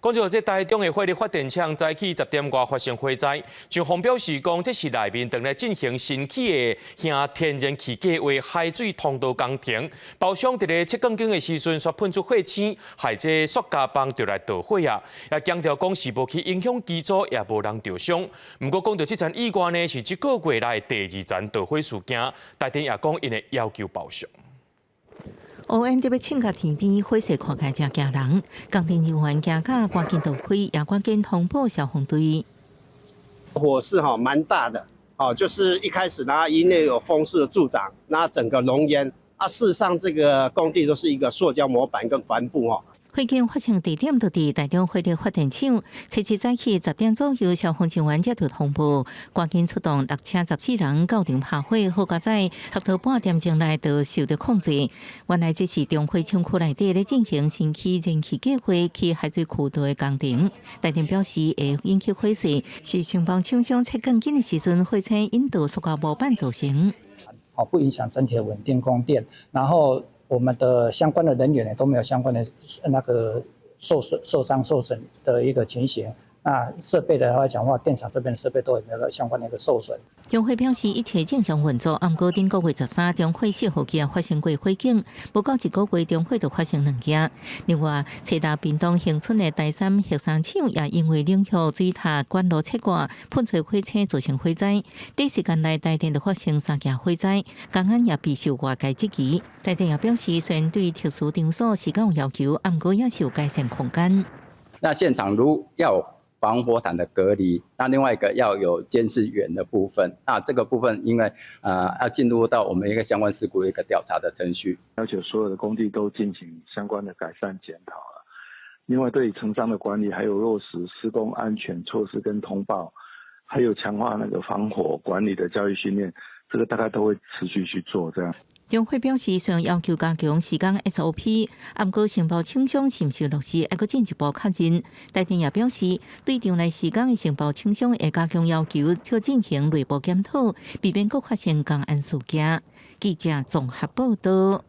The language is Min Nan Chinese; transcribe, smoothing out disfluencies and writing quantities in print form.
講到這台中的火力發電廠早起10點外發生火災，廠方表示講，這是內面當咧進行新起的燃天然氣計劃海水通道工程，包廂佇咧切鋼筋的時陣，煞噴出火星，害這塑膠棒就來著火啊！也強調講是無去影響機組，也無人著傷。毋過講到這層意外呢，是這個月來第二層著火事件，台電也講𪜶會要求賠償。烏煙佇欲衝共天邊，火勢看起來誠驚人。工程人員驚甲趕緊逃開，也趕緊通報消防隊。火勢哈蠻大的，哦，就是一開始呢，因為有風勢的助長，那整個濃煙，啊，事實上這個工地都是一個塑膠模板跟帆布哦。火警發生地點就佇台中火力發電廠，初七早起10點左右，消防人員接到通報，趕緊出動六車14人到場拍火，好佳哉差不多半點鐘內就受到控制。原來這是中火廠區內底咧進行新起燃氣計劃去海水渠道的工程。台電表示會引起火勢，是承包廠商切鋼筋的時陣，火星引導塑膠模板造成。好，不影響整體的穩定供電，然後我們的相關的人員呢都沒有相關的那個受損、受傷、受損的一個情形。那設備的話講話，電廠這邊的設備都有沒有相關的一個受損。中火表示一切正常運作，毋過頂個月13，中火4號機也發生過火警，無夠一個月中火就發生兩件。另外，初六屏東恆春的台三核三廠也因為冷卻水塔管路切割，噴出火星造成火災。短時間內台電就發生三件火災，工安也備受外界質疑。台電也表示，雖然對特殊場所時間有要求，毋過也是有改善空間。那現場如要防火毯的隔離，那另外一個要有監視員的部分，那這個部分因為要進入到我們一個相關事故一個調查的程序，要求所有的工地都進行相關的改善檢討了。另外，對承商的管理，還有落實施工安全措施跟通報，還有強化那個防火管理的教育訓練，這個大概都會持續去做這樣。中火表示，雖然要求加強施工 SOP，毋過承包廠商是毋是落實，猶閣進一步確認。台電也表示，對場內施工的承包廠商會加強要求，去進行內部檢討，避免閣發生工安事件。記者綜合報道。